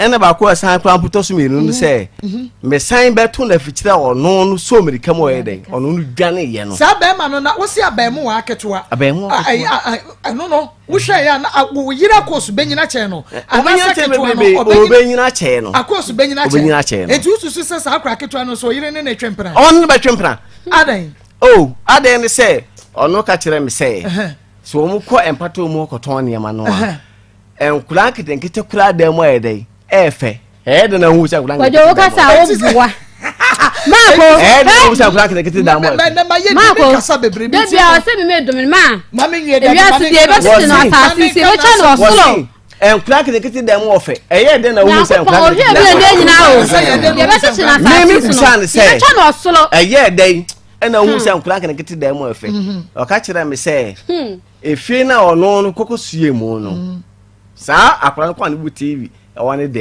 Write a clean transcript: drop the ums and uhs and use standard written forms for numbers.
Ɛna baako a ɛsan koraa mpotɔ so mmienu no sɛ mesan bɛto no afikyire a ɔno no sɔ mmirika mu ɔyɛ dɛn, ɔno no dwaneeɛ no. Saa bɛrima no na wosi abɛɛmoa ketewa. Abɛɛmoa ketewa. Ɛno no wohwɛ yɛ a na wo yere akoosu bɛnyina kyɛn no. Anaasɛ ketewa no ɔbɛnyina kyɛn no. Akoosu bɛnyina kyɛn no. Eti wosusu sɛ saa akora ketewa no nso ɔyere ne ne twe mpena? Ɔno ne bɛtwe mpena. Adɛn? Oh, adɛn ne sɛ ɔno ka kyerɛ me sɛ sɛ wɔn kɔ mpatow mu kɔtɔn nneɛma no a, nkwadaa nketenkete koraa dan mu ayɛ dɛn, ɛyɛ fɛ. Ɛyɛ dɛn na ohun sɛ nkwadaa nketenkete dan mu ayɛ fɛ? Kwadwo, wo kasa a woboa. Maako, ɛyɛ dɛn na ohun sɛ nkwadaa nketenkete dan mu ayɛ fɛ? Maako, dabi a ɔsɛ mi mi dum ma. Ewiase deɛ ebɛtete no asase si ebɛtwa no ɔsoro. Nkwadaa nketenkete dan mu ɔfɛ. Ɛyɛ dɛn na ohun sɛ nkwadaa nketenkete dan mu ayɛ fɛ? Yɛbɛtete no asase si no ebɛtwa no ɔsoro. Ɛyɛ dɛn ɛna ohun sɛ nkwadaa nketenkete dan mu ɔfɛ? Ɔka kyerɛ mi sɛ efie na ɔno no kɔkɔ sue mu no, saa akwadaa no kɔ a ne bu TV ɛwɔ ne dan.